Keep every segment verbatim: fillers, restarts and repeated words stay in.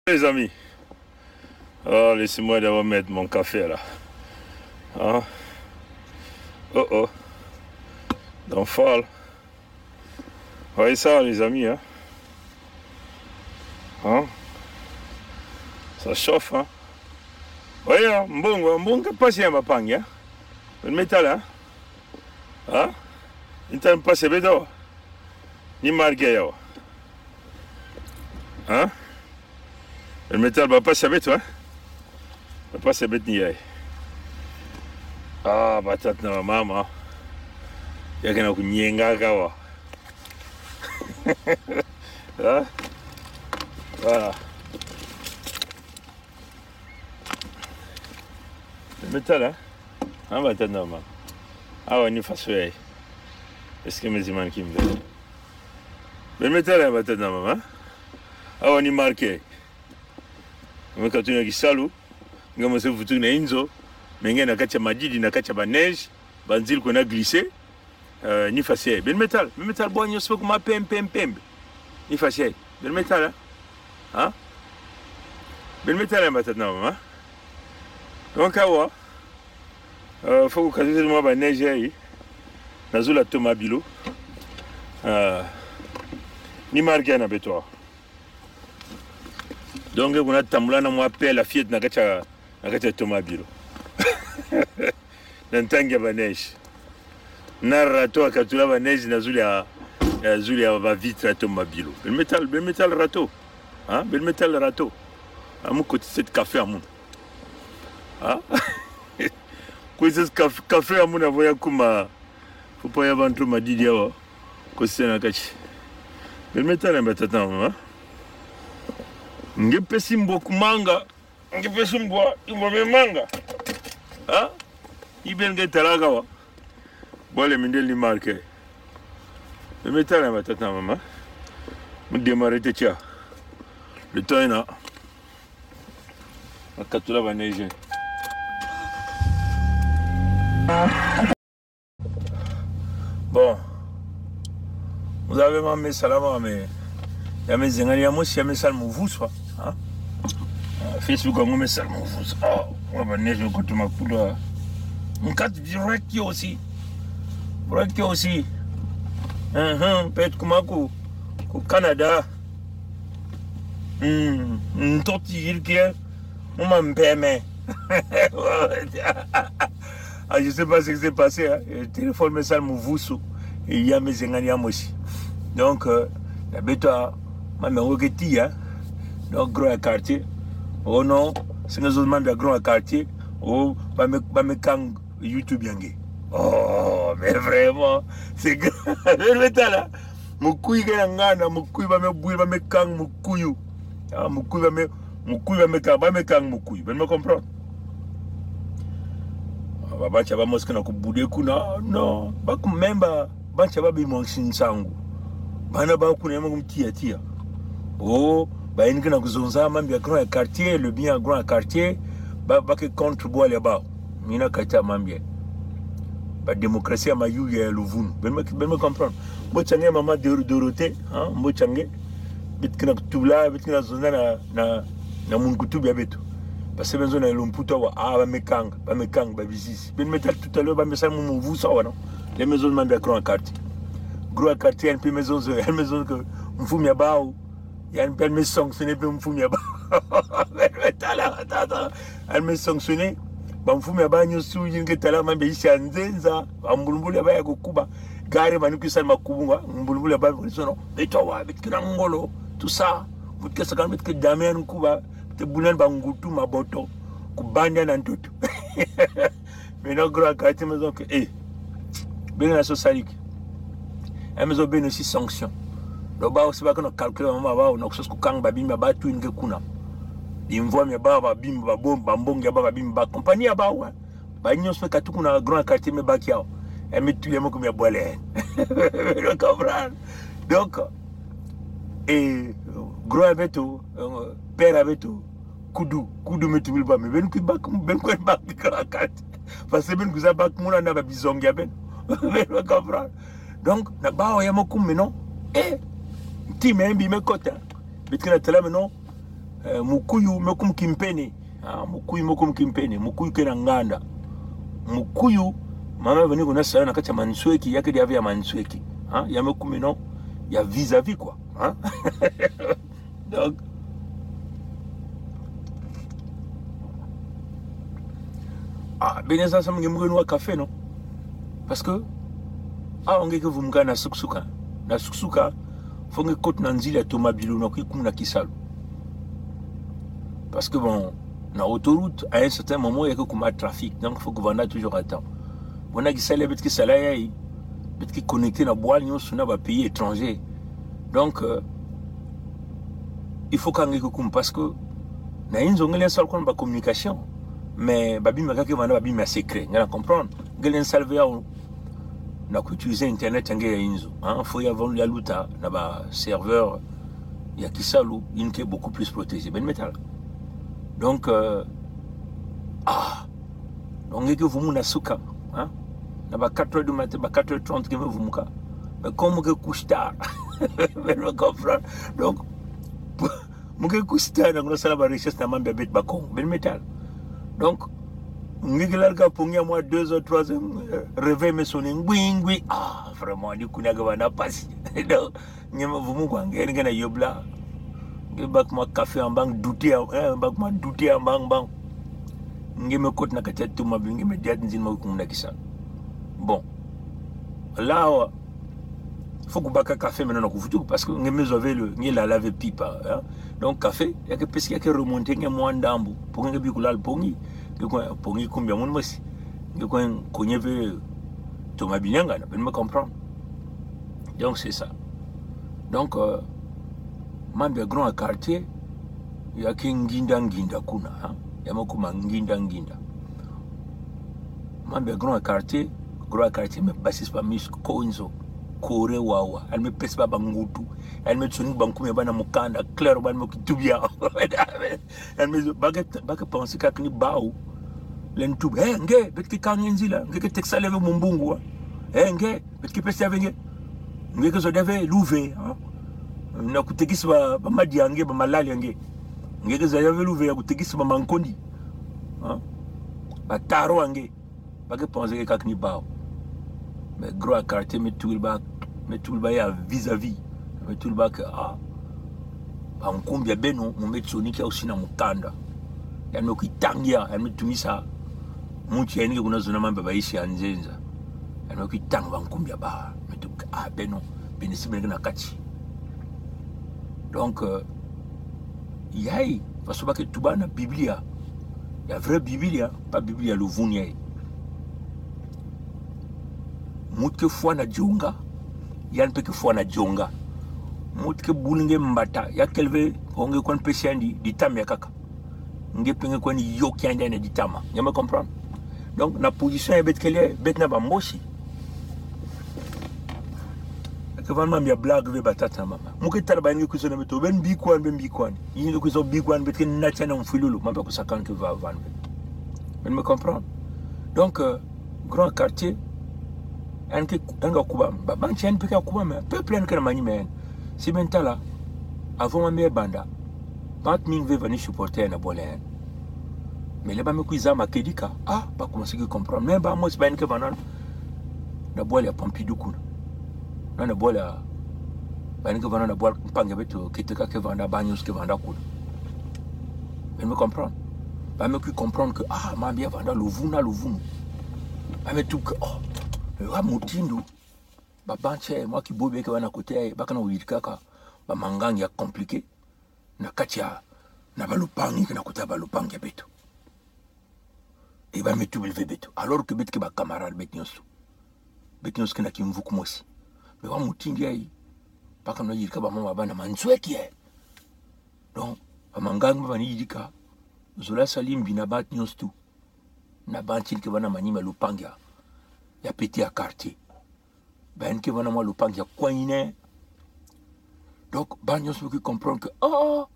Les amis. Oh, laissez-moi d'abord mettre mon café là. Hein? Oh oh. Don't fall. Voyez ça, les amis, hein? Hein? Ça chauffe, hein? Oui, hein, mbongo, mbongo, pas si ma pang, hein? Le métal, hein? Hein? Intan pase beto. Ni marke yaw. Hein? Le métal ba pase beto, hein? Ba pase bet ni yay. Ah, ba tat na mama. Ya kena ku nyenga kawa. Hein? Voilà. Le métal, hein? Ah, ba tat na mama. Ah, ouais, ni faso yay. Est-ce que mes imams qui me veulent? Le métal, hein, ba tat na mama, hein? Ah, ouais, ni marke. Meka tuna ki salu. Nga mose vutu na inzo. Me nge na katia madidi, na katia ba neige. Ba nzil ko na glisser. Euh, ni fase. Ben métal. Ben métal, bo anyo spe kuma pem, pem, pem. Ni fase. Ben métal, hein? Hein? Ben métal, hein, ba tat na mama, hein? Donc, awa. Euh, fok kazouze mwa ba neige, hein. Na zula tomabilo. Euh, ni marke na beto. Donc, kuna tambula na mwa pe la fiet na katia, na katia tomabilo. Na ntangi ya ba neige. Na rato a katula ba neige na zulia, eh, zulia ba vitre ya tomabilo. Ben métal, ben métal rato. Hein? Ben métal rato. Amu koti set café amun. Hein? Koti set caf-, café amun avo ya kuma. Faut pas ya bantu madidi awa. Koti na kachi. Ben métal, hein, ba tat na mama, hein? Nge pesi mbo kumanga. Nge pesi mbo, imbo me manga. Ha? Iben nge tala kawa. Bo le mindel ni marke. Le métal, hein, ba tat na mama. Mu démarrer te tia. Le temps est là. Ma katula ba neige. Bon. Vous avez ma message là, mais ya me zenga ya mo si ya me sal mo vuswa. Hein? Euh, Facebook, on me sal mo vuswa. Ah, ouais, ba neige ko tuma kuda. Nkat direct aussi. Direct aussi. Hein, hein, peut-être kuma ku, ku Canada. Hmm, hmm, toti il ki. Mama mpeme. Ah, je sais pas ce qui s'est passé, hein. Le téléphone me sal mo vusu. Et ya me zenga ya mo si. Donc, euh, na beto, ma me wo ke ti, hein. Donc, grand quartier. Oh non, c'est que je demande à grand quartier. Oh, ba me, ba me kang YouTube ya nge. Oh, mais vraiment, c'est que, le métal, hein. Mukuyu ke na ngana, mukuyu ba me bui, ba me kang mukuyu. Ah, mukuyu ba me, mukuyu ba me kang, ba me kang mukuyu. Ben me comprendre. Ah, ba, ba tia ba mosquée na ku bude kuna, non. Ba ku memba, ba tia ba bi mo nsinsangu. Bana ba kuna ya mo kum tia tia. Oh, ba ini kena ku zonza mambi ya grand quartier, le bien ya grand quartier. Ba, ba ke contre bo le ba. Mina kata mambi ya. Ba démocratie ya ma yu ya luvunu. Ben me, ben me comprendre. Mbo tia nge mama Dor-, Dorothée, hein, mbo tia nge. Bit kena ku tula, bit kena zonza na, na, na mun ku tubia beto. Parce que ben zo na lomputo wa, ah, ba me kang, ba me kang, ba bizis. Ben métal tout à l'heure, ba me sal mo mo vusa wa, non? Le maison mambi ya grand quartier. Grand quartier, une petite maison, une maison que, mfumi ya bao. Ya une belle maison, ce n'est pas une fumée. Ba me sanctionner. Ba mfumi ya ba nyo su yin ke tala mambi ya isi ya nzenza. Ba mbulumbulu ya ba ya kukuba. Gare manu kisa makubunga. Mbulumbulu ya ba sono. Beto wa, bet kina ngolo. Tout ça. Mut ke sakan, bet ke dame ya nkuba. Te bunan ba ngutu maboto. Kubanda na ntutu. Maintenant, grand quartier, maison que, eh, ben, la société. La maison, ben, aussi sanction. Donc, ba aussi, ba, qu'on calcule, maman, ba, on a quelque chose qu'on kang, ba, bim, ba, tout, une, kuna. Bim, voix, mi, ba, ba, bim, ba, bon, ba, bon, ya, ba, ba, bim, ba, compagnie, ba, ouais. Ba, on fait tout, qu'on a grand quartier, mais, ba, qui a. Elle met tout les mots comme, ya, boile. Vous comprenez? Donc, et, grand avec tout, euh, père avec tout, kudu, kudu me tubil ba me. Ben ku bak, ben ku bak di kala kat. Parce que ben ku za bak muna na ba bizong ya ben. Ben ku comprendre. Donc, na ba ya mo kum me non. Eh, ti me bi me kota. Bet kina tala me non. Eh, mukuyu me kum kimpene. Ah, mukuyu me kum kimpene. Mukuyu kena nganda. Mukuyu, mama vani kuna sala na kati ya mansweki, ya kedi ave ya mansweki. Ah, ya me kum eno, ya vis-à-vis, quoi. Ah. Donc, ah, bene sa sam nge mugenu wa café, non? Parce que, ah, nge ke vumuka na suksuka. Na suksuka, faut nge kot na nzila tomabilo na kwi kum na kisalu. Parce que bon, na autoroute, à un certain moment, ya ke kuma trafic. Donc, faut que vanda toujours à temps. Bon, na kisalu, bet ke sala ya, bet ke connecté na boîte, nyon suna ba pays étranger. Donc, euh, il faut ka nge ke kum parce que na inzo nge len sal kon ba communication. Mais ba bima ka ke vanda ba bima secret. Nge na comprendre. Nge len sal ve ya na ko utiliser internet nge ya inzo. Hein, faut ya van ya luta na ba serveur ya kisalu, in ke beaucoup plus protégé. Ben metal. Donc, euh, ah, donc, nge ke vumu na suka, hein? Na ba quatre heures du matin, ba quatre heures trente ke me vumuka. Mais comme ke couche tard, ben me comprendre. Donc, mu ke couche tard, na kuna sala ba recherche na mambia bet ba kong, ben metal. Donc, nge ke larga pongi à moi deux heures, trois heures, euh, réveil me sonné, ngui, ngui. Ah, vraiment, di kuna ke vanda pasi. Donc, nge me vumu kwa, nge, nge na yobla. Nge bak ma café en bang, douté en, eh, bak ma douté en bang, bang. Nge me kot na kati ya tomabil, nge me diat nzin ma kum na kisa. Bon. Là, faut que baka café maintenant na ko vutu, parce que nge me zo ave le, nge lala ave pipa, hein. Donc, café, ya ke pesi, ya ke remonté, nge mo andambu. Pongi nge bi kulal pongi, nge ko pongi kumbia mon mosi. Nge ko konye ve tomabil nyanga, na, ben me comprendre. Donc, c'est ça. Donc, euh, mambia grand quartier, ya ke nginda nginda kuna, hein. Ya me kuma nginda nginda. Mambia grand quartier, grand quartier me basis ba mis konzo, kore wawa. An me pesi ba bangutu. An me tsoni ba nkume ba na mukanda, clair ba me kitubia. An me ba ke, ba ke penser ka kini bao. Len tub, eh, nge, bet ke kang nzila, nge ke teksa leve mumbungu, ah. Eh, nge, bet ke pesi ave nge. Nge ke zo dave luve, ah. Na ko tekis ba, ba madia nge, ba malali nge. Nge ke zo dave luve, ya ko tekis ba mankondi. Ah. Ba taro nge. Ba ke penser ke ka kini bao. Mais grand quartier me tubil ba, me tubil ba ya vis-à-vis. Me tubil ba ke, ah, ba nkumbia beno, mo me tsoni ke osi na mukanda. Ya me ki tangia, ya me tumisa. Muti ya ni ke kuna zona mamba ba isi anzenza. Ya me ki tang ba nkumbia ba. Me tub ke, ah, beno, beno si beno na kati. Donc, euh, yai, faso ba ke tuba na Biblia. Ya vrai Biblia, pas Biblia luvun yai. Mut ke fwa na dionga, yan pe ke fwa na dionga. Mut ke bul nge mbata, ya kelve, ho nge kwan pesi andi, di tam ya kaka. Nge pe nge kwan yok yandi na di tama. Nge me comprendre. Donc, na position ya bet kele, bet na ba mosi. Ke van mambia blague ve ba tata mama. Mu ke tala ba nge kwizo na beto, ben bi kwan, ben bi kwan. Nge kwizo bi kwan, bet ke natia na mfilulu. Mamba ko sakan ke va van ve. Ben me comprendre. Donc, euh, grand quartier, en ke, en ga kubam. Ba, ban tien pe ke kubam, eh. Peuple en ke na mani men. Si ben tala, avant ma me banda, ba tming ve vani supporter na bolen. Mais là, ba me kwiza ma kedika, ah, ba commencer ki comprendre. Mais ba mo si ba en ke vana na bol ya Pompidou kuna. Na, na bol ya, ba en ke vana na bol pang ya beto, ke te ka ke vanda, ba news ke vanda kuna. Ben me comprendre. Ba me ki comprendre que, ah, mambia vanda luvun na luvun. Ba me tub ke, oh, wa mutindu. Ba banche, mwa ki bobe ke vana kote, ba kana uyirika ka, ba mangang ya compliqué. Na kati ya, na ba lupangi, ke na kota ba lupangi ya beto. E ba me tubil ve beto. Alors que bet ke ba camarade bet nyonso. Bet nyonso ke na ki mvuk mosi. Mais wa mutindu ya i. Ba kana yirika ba mama ba na manzwe ki e. Donc, ba mangang ba ni yirika. Zola sali mbi na ba nyonso tu. Na ba nchin ke ba na mani ma lupangi ya. Ya petit ya quartier. Ba en ke vana mwa lupangi ya kwanyine. Donc, ba nyonso ki comprendre que, oh,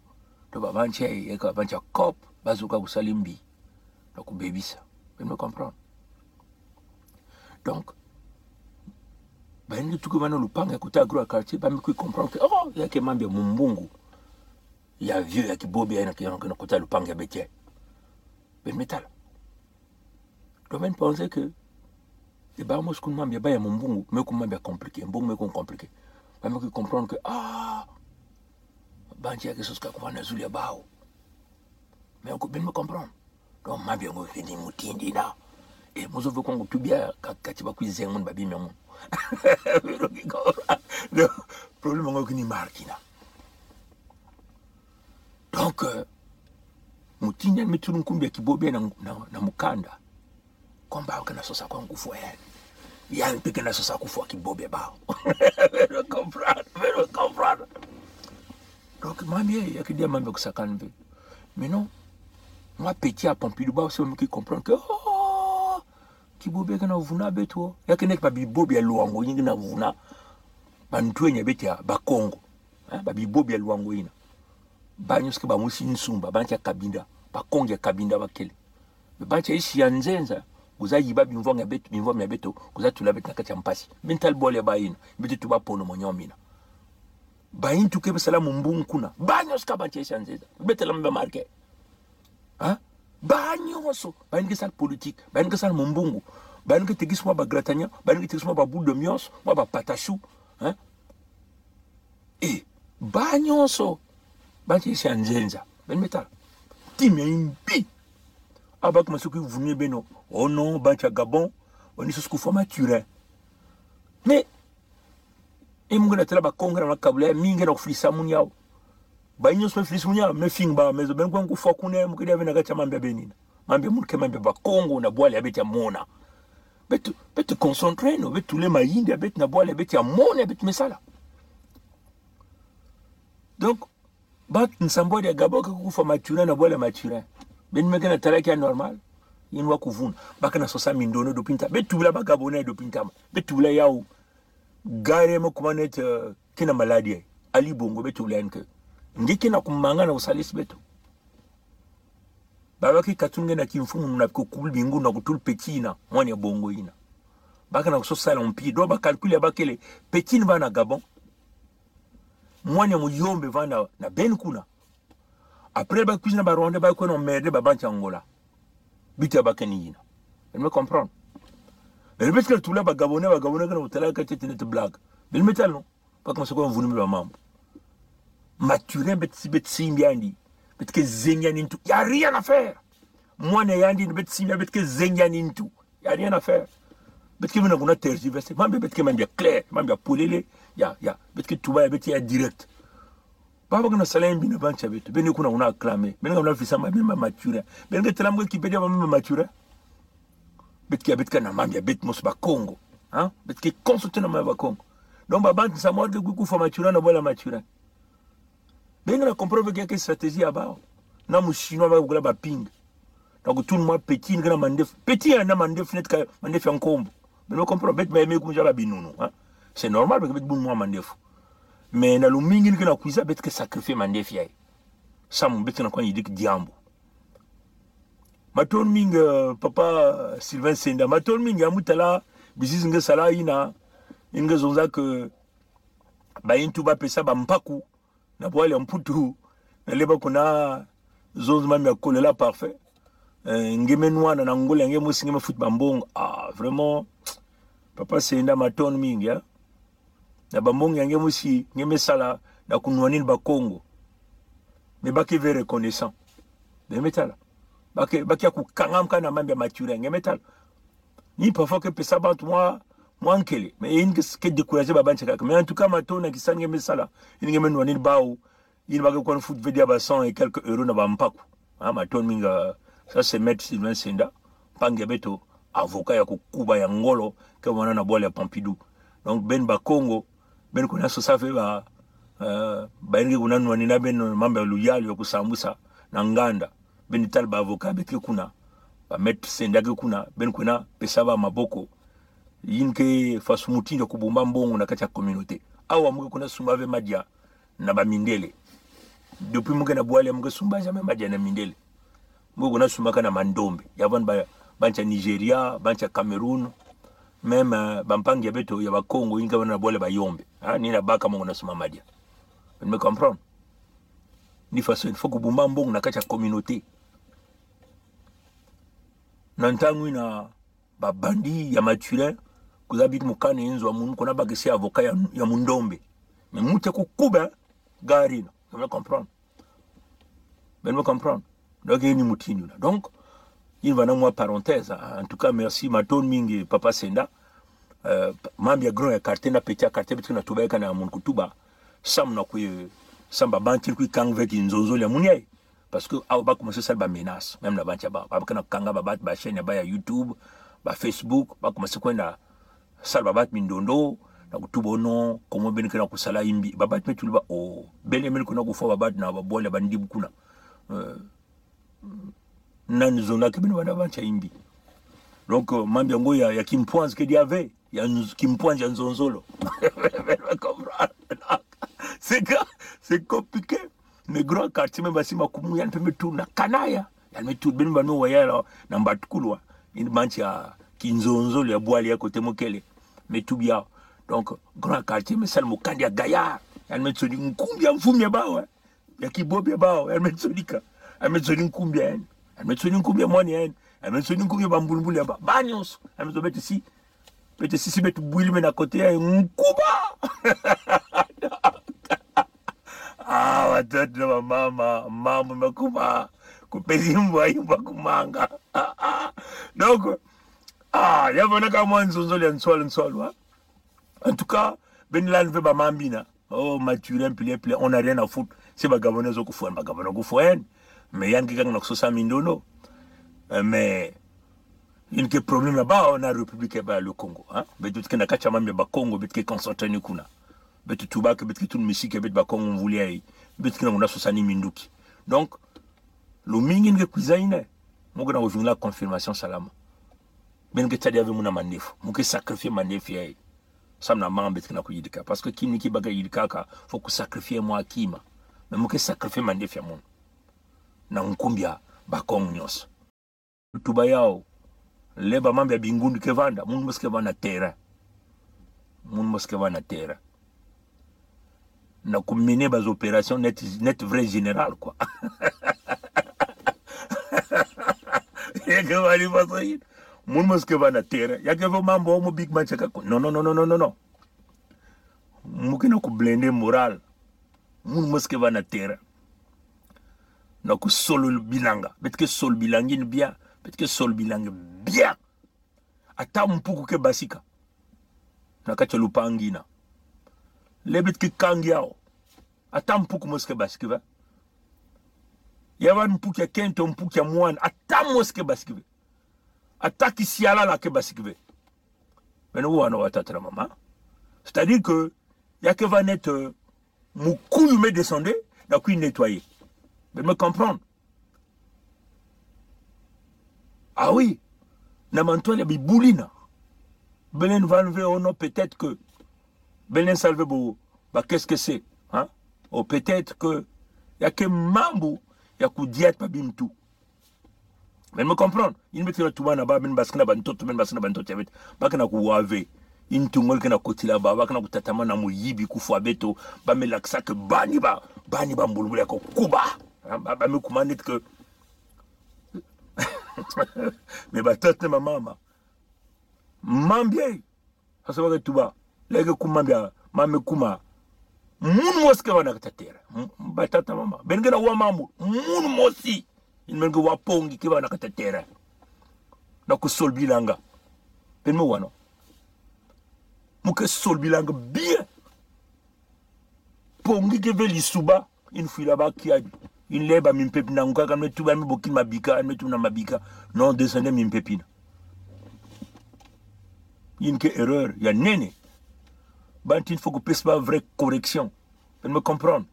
to ba banche, e ka banche kop, ba zo ka ku sali mbi. Donc, bebisa. Ben me comprendre. Donc, ba en ke tuke vana lupangi ya kota grand quartier, ba me ki comprendre que, oh, ya ke mambia mumbungu. ya vieux ya kibobi ya ina ki, ina ki na kota lupangu ya beto. Ben me tala. Donc, ben pensé que, e ba mo sukun mambu ya ba ya mo mbungu, me kum mambu ya compliqué, mbungu me kum compliqué. Ba me ki comprendre que, ah, banzi ya ki sos ka kufwa na zulu ya bawu. Me ko ben me comprendre. Donc, mambu ya ngo ki ni mutindu ina. E, mo zo ve ko ngo tubia ka, ka tiba kwi zeng mun ba bi me mun. Donc, problème ngo ki ni marqué ina. Donc, euh, mutindu ya me tulu nkumbu ya kibobi na, na, na mukanda. Comme ba kena sosa ko kufwa ya. Ya mpe kena sosa kufwa kibobi bawu. Vous comprenez, vous comprenez. Donc, mambu ya, ya ki dia mambu ya kusakana ve. Mais non. Moi, petit à Pompidou, bawu, c'est moi qui comprends que, oh, kibobi kena vuna beto. Ya kena ba bibobi ya Loango, ina kena vuna. Ba ntwenya beto ya, Bakongo. Hein, ba bibobi ya Loango ina. Ba nyonso ke ba mwisi nsumba, banzi ya Cabinda, Bakongo ya Cabinda ba kele. Banzi ya isi ya nzenza, kwiza yiba bimvwam ya beto, bimvwam ya beto, kwiza tula beto na kati ya mpasi. Mental bol ya ba ina, beto tuba pono mo nyom ina. Ba intu ke ba sala mo mbungu kuna. Ba nyonso ke banzi ya isi ya nzenza. Beto la mba marqué. Hein? Ba nyonso, ba ina ke sala politique, ba ina ke sala mo mbungu, ba ina ke tegis mwa ba gratin, ba ina ke tegis mwa ba boule de mios, mwa ba pâte à choux, hein? E, ba nyonso, banzi ya isi ya nzenza. Ben me tala. Tim ya imbi. A ba kma suki vunye beno. Oh non, banzi ya Gabon. Oni sos kufwa Mathurin. Mais, e mo kena tala Bakongo na kabula, mi kena kufilisa mun yaw. Ba nyonso me filisa mun yaw, me fing ba, me zo ben kwan kufwa kuna, mo ki dia ve na kati ya mambu ya ben ina. Mambu ya mun ke mambu ya Bakongo na bwala ya beto ya mona. Beto, beto concentré no, beto tula mayinda ya beto na bwala ya beto ya mona, beto me sala. Donc, ba nsambwadi ya Gabon ke kufwa Mathurin na bwala Mathurin. Ben me kena tala ki ya normal. Yin wa kuvun. Ba kena sosa Mindondo dopinta. Beto tula ba Gabonais dopinta. Beto tula yaw. Gare mo kumanet, euh, kena maladie. Ali Bongo beto tula yin ke. Nge kena kumanga na kusalis beto. Ba ba ki katun nge na kimfumu na ko kubul bingu na kutul petit ina. Mwana ya Bongo ina. Ba kena kusosa l'empire. Donc ba calcul ya ba kele. Petit ina va na Gabon. Mwana ya Muyombe va na, na ben kuna. Après, ba kwiza na ba Rwandais, ba kwena emmerder ba banzi ya Angola. Bito ya ba kena ina. Vous me comprenez? Mais le fait que tula ba Gabonais, ba Gabonais kena kutala ka tete net blague. Mais le métal, non? Ba kma se ko vunu ba mambu. Mathurin beto si, beto si mbi andi. Beto ke zengi ya nintu. Y a rien à faire. Mwana yandi beto si mbi, beto ke zengi ya nintu. Y a rien à faire. Beto ke bina kuna tergiverser. Mambu ya beto ke mambu ya clair, mambu ya polele. Ya, ya. Beto ke tuba ya beto ya direct. Ba ba kena sala imbi na banzi ya beto. Beno kuna una acclamer. Beno kuna visa ma, ma Mathurin. Beno ke tala mo ki pede ba ma Mathurin. Beto ke, beto ke na mambu ya beto mosi Bakongo. Hein? Beto ke consulter na mambu ya Bakongo. Donc ba banzi sa mo ke kwi kufwa Mathurin na bwala Mathurin. Beno na comprendre ke, ke stratégie ya bawu. Na mo Chinois ba kula ba ping. Na kutul mwa petit ina kena mandefu. Petit ya na mandefu net ka mandefu ya nkombo. Beno me comprendre, beto me, me kumza ba binunu, hein. C'est normal, beto, beto bun mwa mandefu. Mais na lumingu ina kena kwiza, beto ke sacrifier mandefu ya. Samu beto na kwan yidik diambu. Matoon mingi, euh, papa, euh, Sylvain Senda. Matoon mingi, ya mo tala, bizi nge sala ina, nge zonza ke, ba intu ba pesa ba mpaku, na bwala ya Mputu, na leba kuna, zonza mambu ya Kolera Parfait. Eh, nge me nwana na Angola, nge mosi nge me fut ba mbongo. Ah, vraiment, papa Senda, matoon mingi, hein. Na ba mbongo ya nge mosi, nge me sala, na kunwanina Bakongo. Mais ba ke ve reconnaissant. Nge me tala. Ba ke, ba ke ya kukanga mka na mambu ya Mathurin, nge me tala. Ni parfois ke pesa bantu mwa, mwa nkele. Mais yin ke, ke décourager ba banzi kaka. Mais en tout cas, matoon na kisa nge me sala. Yin nge me nwanina bawu. Yin ba ke kwan fut vedia ba cent et quelques euros na ba mpaku. Ah, matoon mingi, ça c'est maître Sylvain Senda. Mpangi ya beto, avocat ya kukuba ya ngolo, ke wana na bwala ya Pompidou. Donc, ben Bakongo, ben kuna sosa ve ba, euh, ba yin ke kuna nwanina ben mambu ya luyalu ya kusambusa, na nganda. Ben tala ba avocat beto ke kuna, ba maître Senda ke kuna, ben kuna pesa ba maboko. Yin ke faso mutindu ya kubumba mbongo na kati ya communauté. Awa mo ke kuna sumba ve madia na ba mindele. Depuis mo ke na bwala mo ke sumba jamais madia na mindele. Mo ke kuna sumba kaka na mandombe. Ya van ba, banzi ya Nigeria, banzi ya Cameroun. Même, euh, ba mpangi ya beto ya Bakongo, yin ke wana na bwala ba Yombe. Ah, ni na baka mo ke na sumba madia. Vous me comprenez? Ni façon, fok bumbam bong na kati ya communauté. Na ntangu ina ba bandit ya Mathurin, kuzia bik mu kani nzo amun, kuna bakisi avocat ya, ya Mundombe. Mais mute ku kuba, gari na. Vous me comprenez? Vous me comprenez? Donc, il y a une moutinure. Donc, il va moi parenthèse. En tout cas, merci, matoon mingi, Papa Senda. Euh, mambu ya grand ya quartier na petit ya quartier, beto na tuba ya kana amun kutuba. Sam na kwi, sam ba bantir kwi kang veki nzonzol ya amun ya. Parce que awa ba commencé sal ba menace, même na bantir ba. Ba kena kanga ba bat ba chaîne ba ya YouTube, ba Facebook, ba commencé kwenda sal ba bat mindondo, na kutuba o non, comment ben kena kusala imbi. Ba bat me tuba o, bele men kuna kufwa ba bat na ba bwala ba ndibukuna. Euh, nan zonza ke ben wana bantir imbi. Donc, euh, mambu ya ngo ya, ya kimpwanz ke diave, ya nz-, kimpwanz ya nzonzolo. C'est que, c'est compliqué. Mais grand quartier, même si ma kumu, yan pe me tuba na kanaya. Yan me tuba, ben ba me waya la, na mbat kulwa. Ini bantir ya kinzonzolo ya bwala ya kote mokele. Me tuba ya. Donc, grand quartier, me sal mo kandi ya gaya. Yan me tsoni nkumbi ya mfumi ya bawa. Ya kibobi ya bawa, ya me tsoni ka. Ya me tsoni nkumbi ya en. Ya me tsoni nkumbi ya mwan ya en. Ya me tsoni nkumbi ya bambulbul ya ba. Ba nyonso. Ya me tsoni beto si. Beto si si beto bwili me na kote ya nkuba. Ah, watoto na mama, mama me kuma. Kupezi mbwa imbwa kumanga. Ah, ah. Donc, ah, ya vana ka mwa nzonzol ya nswal nswal wa. En tout cas, ben lan ve ba mambu ina. Oh, Mathurin, pile, pile, on n'a rien à foutre. Si ba gouvernement zo kufwen, ba gouvernement kufwen. Mais yan ki kang na kusosa mindondo. Euh, mais, ini ke problème ya bawa na République ya bawa le Congo, hein. Beto ke na kati ya mambu ya Bakongo, beto ke concentré ni kuna. Beto tuba ke, beto ke tun misi ke, beto Bakongo mvuli ya. Beto ke na kuna sosa ni minduki. Donc, lo mingi ke kwiza ina. Mo ke na ovingila confirmation salama. Ben ke tadi ave muna mandefu. Mo ke sacrifier mandefu ya. Sam na mambu beto ke na kuyidika. Parce que kima ki ba ka yidika ka, fok ku sacrifier mwa kima. Mais mo ke sacrifier mandefu ya mon. Na nkumbi ya Bakongo nyonso. Tuba yao. Le ba mambu ya bingundu ke vanda. Mon mos ke vanda terrain. Mon mos ke vanda terrain. Na ku mener ba opération net, net vrai général, quoi. Ya ke vali façon ina. Mon mos ke vanda terrain. Ya ke vo mambu mo big man chaka ko. Non, non, non, non, non, non, non. Mo ke na ku blender moral. Mon mos ke vanda terrain. Na ku solbi langa. Beto ke solbi langa ini bien. Beto ke solbi langa bien. Ata mpuku ke basika. Na kati ya lupangi ina. Le beto ke kangi yao. Ata mpuku mos ke basika ve. Ya van mpuku ya kento, mpuku ya mwan. Ata mos ke basika ve. Ata kisiala la ke basika ve. Beno wana wa tata na mama. C'est-à-dire que, ya ke va net, euh, mukuyu me descendre, na kwi nettoyer. Beno me comprendre. Ah oui. Na mantoile bi buli na. Belen van ve o non, peut-être que. Belen sal ve bo, ba qu'est-ce que c'est, hein? Ou peut-être que, ya ke mambu, ya ku diat pa bim tu. Beno me comprendre. Ini beto ke na tuba na ba, beno basika na ba ntoto, beno basika na ba ntoto ya beto. Ba ke na ku wa ve. Ini tungol ke na kotila ba, ba ke na ku tataman na mo yibi ku fwa beto, ba me lakisa ke bani ba, bani ba mbulbul ya ko kuba. Hein, ba, ba me kuma net ke. Mais ba tata na mama. Mambu ya. Hasa ba ke tuba. Leke kuma bia, ma me kuma. Mon mos ke vanda kata terrain. M-, ba tata mama. Beno ke na wa mambu. Mon mosi. Ini beno ke wa pongi ke vanda kata terrain. Na ku solbi langa. Beno me wa non. Mo ke solbi langa bien. Pongi ke ve lisuba. Ini fwila ba kiadi. Ini le ba mi mpep na nguka, kan me tuba mi bokin mabika, kan me tuba na mabika. Non, descendre mi mpep ina. Ini ke erreur ya nene. Bantin fok pes ba vraie correction. Beno me comprendre.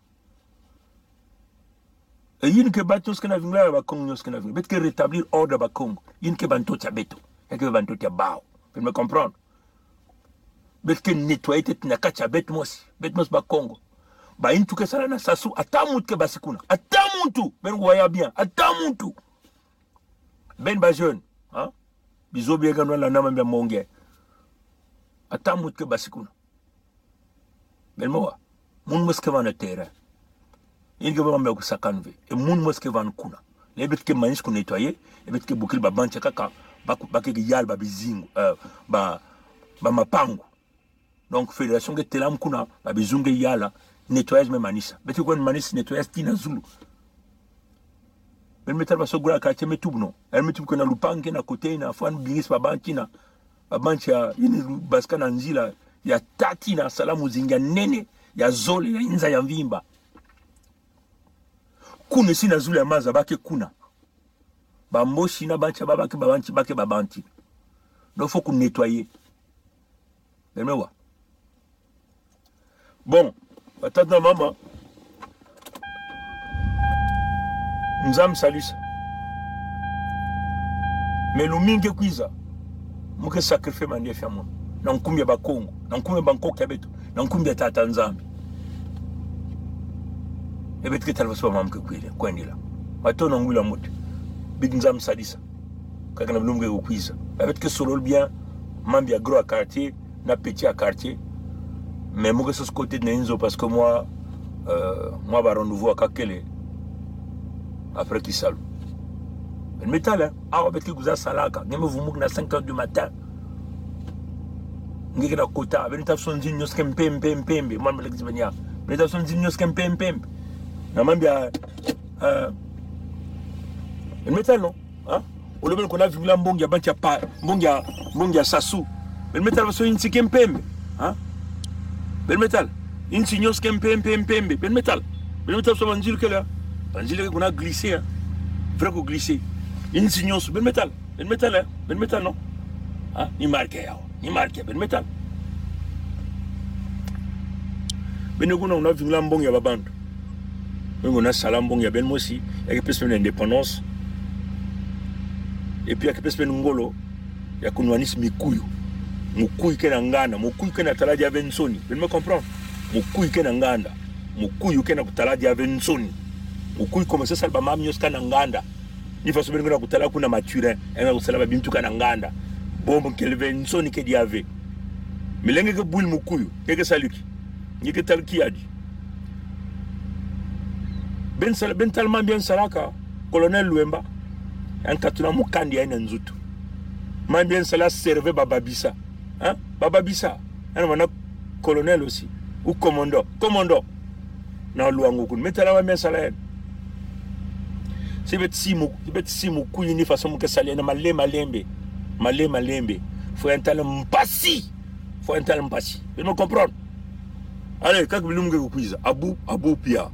E ini ke ba nyonso ke na vingla, Bakongo nyonso ke na vingla. Beto ke rétablir ordre Bakongo. Ini ke ba ntoto ya beto. Ya ke ba ntoto ya bawa. Beno me comprendre. Beto ke nettoyer tet na kati ya beto mosi. Beto mosi Bakongo. Ba ini tu ke sala na Sassou, ata muntu ke basika kuna. Ata muntu. Beno wa ya bien. Ata muntu. Beno ba jeune. Hein? Bizo bie kan wa la nama bia monge. Ata muntu ke basika kuna. Beno me wa. Mon mos ke vanda terrain. Ini ke ba mambu ya kusakana ve. E mwun mwes ke van kuna. Ni bet ke manis ku nettoyer, e bet ke bokil ba bantia kaka, ba ku, ba ke yal ba bizingu, euh, ba, ba mapangu. Donc, fédération ke telam kuna, ba bizungu ke yala, nettoyage me manis. Bet ke kwen manis nettoyage tina zulu. Ben metal ba so gula quartier me tub no. El me tub ke na lupangu ke na kote na, fwan bingis ba bantia na. Ba bantia ini lu baska na nzila, ya tati na salamu zinga nene, ya zole, ya inza ya mvimba. Kuna sina zulu ya maza ba ke kuna. Ba mbosi na bantia ba ba ke ba bantia, ba ke ba bantia. Donc, faut ku nettoyer. Beno me wa. Bon, batata na mama. Nzambi salisa. Mais lo mingi ke kwiza, mo ke sacrifier mandi ya fiamon. Na nkumbu ya Bakongo, na nkumbu ya bankoko ya beto, na nkumbu ya Tata Nzambi. E bet ke tala faso ba mam ke kwila, kwendila. Bato na ngwila mot. Bik Nzambi salisa. Kaka na bilumbu ke kwiza. E bet ke solol bien, mambu ya grand ya quartier, na petit ya quartier. Mais mo ke so côté na inzo parce que moi, euh, moi ba rendez-vous a kakele. Après ki salu. Ben metal, hein. Ah, bet ke guza salaka. Nge me vumuk na cinq heures du matin. Nge ke na kota. Ben taf son zin nyos ke mpembe, mpembe. Mwan me lek zibenya. Ben taf son zin nyos ke mpembe, mpembe. Na mambu ya, euh, ben metal, non? Hein? Olo ben kona vingla mbongi ya bantia pa, mbongi ya, mbongi ya Sassou. Ben metal ba so insi ke mpembe. Hein? Ben metal. Insi nyos ke mpembe, mpembe. Ben metal. Ben metal so banzil ke la. Banzil ke kona glisser, hein. Vrai ku glisser. Insi nyos. Ben metal. Ben metal, hein. Ben metal, non? Hein? Ni marqué ya. Ni marqué. Ben metal. Ben kuna una vingla mbongi ya ba bantu. Mo ngona sala mbongi ya ben mosi, ya ke pese ben indépendance. Et puis ya ke pese ben ngolo, ya ku nwanis Mikuyu. Mukuyu ke na nganda, Mukuyu ke na tala dia ve nsoni. Ben me comprendre. Mukuyu ke na nganda. Mukuyu ke na kutala dia ve nsoni. Mukuyu commencer sala ba mam nyos ke na nganda. Ni faso ben ngona kutala kuna Mathurin, e ngona kusala ba bintu ke na nganda. Bon, bon, kele ve nsoni ke dia ve. Melenge ke bwil Mukuyu, ke ke saluki. Nge ke tal kiadi. Ben sala, ben tal mambu ya nsalaka, Colonel Luemba. An katuna mukandi ya ina nzutu. Mambu ya nsala serve ba Babisa. Hein? Ba Babisa. An wana colonel aussi. Ou commandant. Commandant. Na luangu kun. Me tala mambu ya nsala en. Si bet si Mu, si bet si Mukuyu ini faso mo ke sali en male malembe. Male malembe. Fo en tal mpasi. Fo en tal mpasi. Ben me comprendre. Allez, kak bilumbu ke kwiza. Abu, Abu pia.